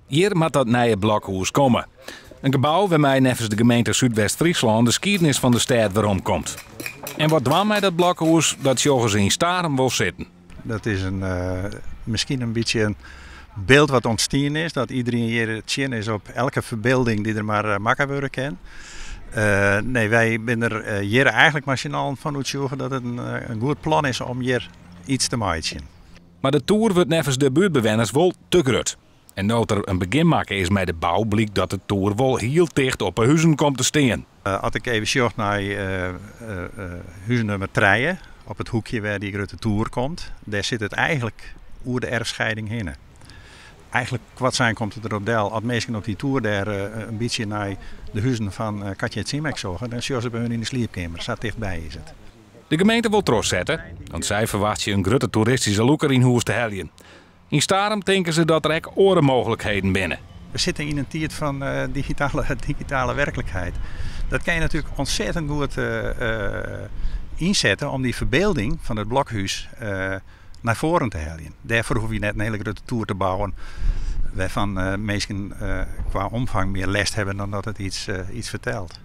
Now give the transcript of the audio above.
Hjir moat dat nije Blokhûs komme. In gebou wêrmei neffens de gemeente Súdwest-Fryslân de skiednis fan de stêd weromkomt. En wat dwaan mei dat Blokhûs, dat sjogge se yn Starum wol sitten. Dat is in, miskien in bytsje in byld wat ûntstien is, dat iderien hjir tsjin is op elke ferbylding dy't der mar makke wurde kin. Nee, wy binne der hjir eigentlik mei syn allen fan oertsjûge dat it in goed plan is om hjir iets te meitsjen. Mar de toer wurdt neffens de buertbewenners wol te grut. En no't der in begjin makke is mei de bou blykt dat de toer wol hiel ticht op 'e huzen komt te stean. As ik even sjoch nei hús nûmer trije, op it hoekje wêr dy grutte toer komt, dêr sit it eigentlik oer de erfscheiding hinne. Eigentlik koartsein komt it derop del, as minsken op dy toer dêr in bytsje nei de huzen fan Katja en Siemek sjogge, dan sjogge se by hun yn de sliepkeamer. Sa tichtby is it. De gemeente wol trochsette, want sy ferwachtsje in grutte toeristyske lûker yn hûs te heljen. Yn Starum tinke se dat der ek oare mooglikheden binne. We sitte yn in tiid fan digitale werklikheid. Dat kin je natuerlik ontzettend goed ynsette om dy ferbylding fan it Blokhús nei foaren te heljen. Dêrfoar hoege je net in hiele grutte toer te bouwen wêrfan minsken kwa omfang mear lêst hawwe dan dat it iets fertelt.